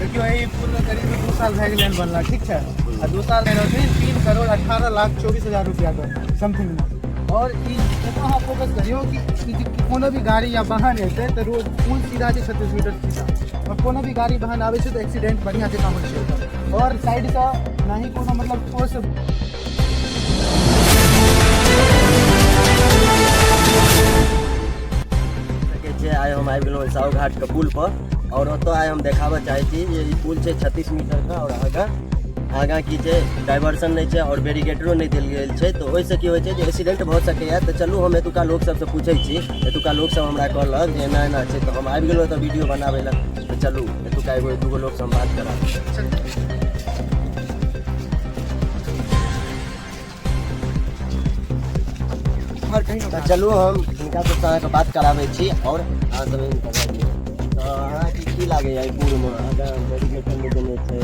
देखियौ, एहि पुलमे करीब 2 साल भए गेलै हन बनला, ठीक छै। आ 2 साल नहि रहथिन, 3 करोड़ 18 लाख 24 हजार रुपैआके समथिंगमे। आओर ई एतऽ अहाँ फोकस करियौ कि ई जे कोनो भी गाड़ी या वाहन एतै तऽ रोड पुल सीधा छै, 36 मीटर सीधा, आओर कोनो भी गाड़ी वाहन आबै छै तऽ एक्सीडेंट बढ़िआँ जकाँ होइ छै एतऽ। आओर साइडसँ नहि कोनो मतलब ठोस सकै छै। आइ हम आबि गेलहुँ साहु घाटके पुल पर आओर ओतऽ आइ हम देखाबऽ चाहै छी जे ई पुल छै 36 मीटरके आओर आगाँ आगाँ की छै, डाइवर्सन नहि छै आओर बैरिकेडरो नहि देल गेल छै, तऽ ओहिसँ की होइ छै जे एक्सीडेंट भऽ सकैए। तऽ चलू, हम एतुका लोक सबसँ पूछै छी। एतुका लोकसब हमरा कहलक जे एना एना छै, तऽ हम आबि गेलहुँ एतऽ वीडियो बनाबै लए। तऽ चलू, एतुका एगो दूगो लोकसँ हम बात करब। तऽ चलू, हम हिनका सबसँ अहाँके बात कराबै छी आओर अहाँ सब हिनका बाजू। तऽ अहाँके की लागैए, एहि पुलमे आगाँ बैरिकेड नहि देने छै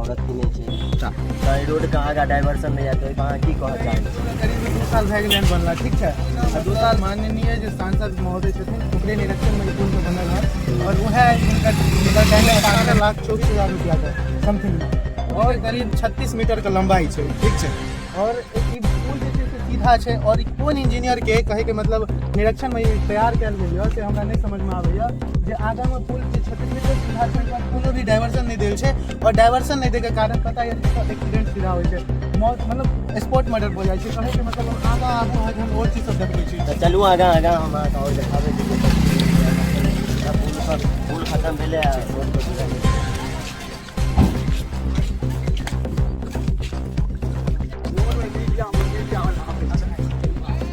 आओर अथी नहि छै, तऽ एहि रोडके आगाँ डाइवर्सन नहि आयत, ओहिपर अहाँ की कहऽ चाहै छी? करीब 2 साल भए गेलै हन बनला, ठीक छै। आ 2 साल माननीय जे सांसद महोदय छथिन, ओकरे निरीक्षणमे ई पुलके बनल हन आओर उएह हुनकर मतलब टेंडर 18 लाख 24 हजार रुपैआके समथिंगमे आओर करीब 36 मीटरके लम्बाई छै, ठीक छै। और ई पुल जे छै से सीधा छै और ई कोन इंजीनियरके कहैके मतलब निरीक्षणमे ई तैयार कयल गेल यऽ, से हमरा नहि समझमे आबैए जे आगाँमे पुल जे 36 मीटर सीधा छै, ओहिके बाद कोनो भी डाइवर्सन नहि देल छै। और डाइवर्सन नहि दैके कारण पता यऽ एक्सीडेंट सीधा होइ छै, मौत मतलब स्पॉट मर्डर भऽ जाइ छै। कहैके मतलब आगाँ आगू अहाँके हम और चीज सब देखबै छी। तऽ चलू, आगाँ आगाँ हम अहाँके आओर देखाबै छी। पुल पर पुल खतम भेलै आ रोड पर पूरा गेलै।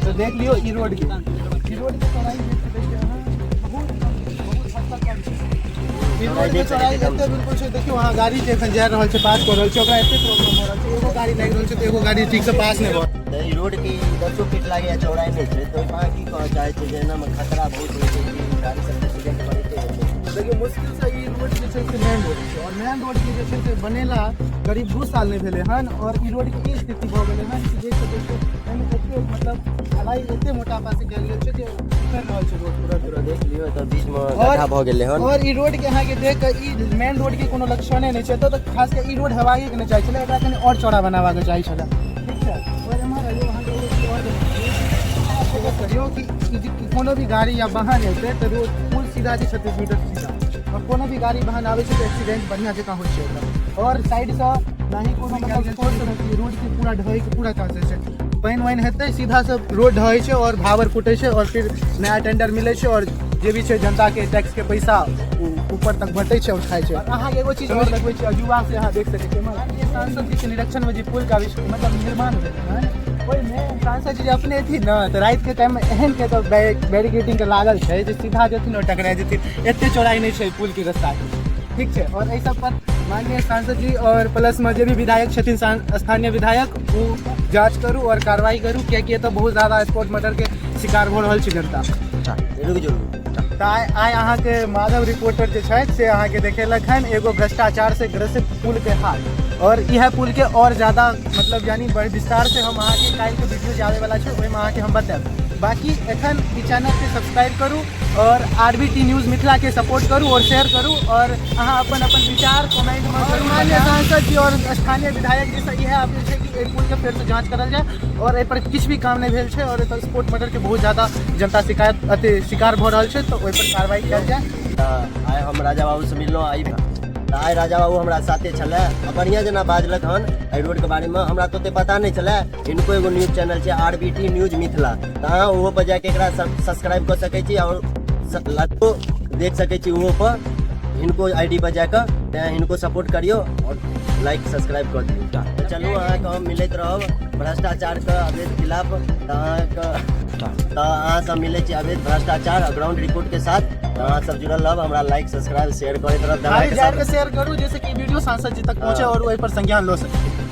तऽ देख लियौ ई रोडके चौड़ाई जे छै, देखियौ अहाँ, बहुत कम छै, बहुत हद तक कम छै ई रोडके चौड़ाई एते बिल्कुल छै। देखियौ अहाँ, गाड़ी जे एखन जा रहल छै, पास कऽ रहल छै, ओकरा एते प्रॉब्लम भऽ रहल छै। एगो गाड़ी लागि रहल छै तऽ एगो गाड़ी ठीक से पास नहि भऽ तऽ ई रोड के 10 फीट लागैए चौड़ाई नहि छै, तऽ ओहिपर अहाँ की कहऽ चाहै छियै जे एनामे खतरा बहुत होइ छै कि गाड़ी सबके एक्सीडेंट करैते हेतै? देखियौ, मुश्किल से ई रोड जे छै से मेन रोड छै और मेन रोड के जे छै से बनेला करीब 2 साल नहि भेलै हन और ई रोड के ई स्थिति भऽ गेलै हन कि देख सकै छियै, एहिमे एते मतलब ढलाई एते मोटापा से कयल गेल छै जे उखड़ि रहल छै रोड पूरा। पूरा देख लियौ, तऽ बीचमे गड्ढा भऽ गेलै हन। और ई रोड के अहाँके देख के ई मेन रोड के कोनो लक्षणे नहि छै। एतऽ तऽ खास कऽ ई रोड हेबाके नहि चाही छलै, एकरा कनि और चौड़ा बनाबाके चाही छलै, ठीक छै। और एम्हर आइयो, अहाँके एगो चीज और देखबै छी। अहाँ फोकस करियौ कि ई जे कोनो भी गाड़ी या वाहन एतै तऽ रोड पुल सीधा छै, 36 मीटर सीधा, और कोनो भी गाड़ी वाहन आबै छै तऽ एक्सीडेंट बढ़िआँ जकाँ होइ छै एतऽ। और साइडसँ नहि कोनो मतलब ठोस रोड के पूरा ढहै के पूरा चांसेस छै। पानि वानि हेतै, सीधा से रोड ढहै छै और भावर फूटै छै और फिर नया टेंडर मिलै छै और जे भी छै जनता के टैक्स के पैसा ओ ऊपर तक बटै छै और खाइ छै। और अहाँके एगो चीज और लगबै छै, अजूबा से अहाँ देख सकै छियै। माननीय सांसद जी के निरीक्षण में जे पुल के आविष्कार मतलब निर्माण भेलै हन, ओहिमे सांसद जी जे अपने एथिन ने तऽ राति के टाइममे एहन के तऽ बैरिकेडिंग के लागल छै जे सीधा जेथिन और टकरा जेथिन, एते चौड़ाई नहि छै पुल के रास्ता के, ठीक छै। और एहि सब पर माननीय सांसद जी और प्लस में जे भी विधायक छथिन, स्थानीय विधायक, ओ जांच करू और कार्रवाई करू, कियाकि एतऽ बहुत ज्यादा स्पॉट मर्डर के शिकार भऽ रहल छै जनता। रुकि जाउ। तऽ आइ आइ अहाँके माधव रिपोर्टर जे छथि से अहाँके देखेलक हन एगो भ्रष्टाचार से ग्रसित पुल के हाल और इएह पुल के और ज्यादा मतलब यानी बड़ विस्तार से हम अहाँके काल्हिके वीडियो जे आबै वाला छै, ओहिमे अहाँके हम बतायब। बाकी एखन ई चैनलके सब्सक्राइब करू और आरबीटी न्यूज़ मिथिला के सपोर्ट करू और शेयर करू और अहाँ अपन अपन विचार कमेंटमे जरूर। माननीय सांसद जी और स्थानीय विधायक जी से इएह अपील छै कि एहि पुलके फेरसँ जाँच करल जाय और एहि पर किछु भी काम नहि भेल छै और एतऽ स्पॉट मर्डर के बहुत ज्यादा जनता शिकायत अथी शिकार भऽ रहल छै, तऽ ओहि पर कार्रवाई कयल जाय। तऽ आइ हम राजा बाबूसँ मिललहुँ। आइ तऽ आइ राजा बाबू हमरा साथे छलै आ बढ़िआँ जेना बाजलक हन एहि रोडके बारेमे। हमरा तऽ ओतेक पता नहि छलै। हिनको एगो न्यूज चैनल छै, आरबीटी न्यूज मिथिला, तऽ अहाँ ओहो पर जाके एकरा सब्सक्राइब कऽ सकै छी आओर लाइको देख सकै छी ओहो पर, हिनको आईडी पर जाकऽ। तेँ हिनको सपोर्ट करियौ आओर लाइक सब्सक्राइब कऽ दियौ। तऽ चलू, अहाँके हम मिलैत रहब भ्रष्टाचारके अवैध खिलाफ। तऽ अहाँके तऽ अहाँ सब मिलै छी अवैध भ्रष्टाचार और ग्राउंड रिपोर्ट के साथ। तऽ अहाँ सब जुड़ल रहब, हमरा लाइक सब्सक्राइब शेयर करैत रहब। भाई, जाके शेयर करू, जैसे कि वीडियो सांसद जी तक पहुंचे और ओहि पर संज्ञान लऽ सके।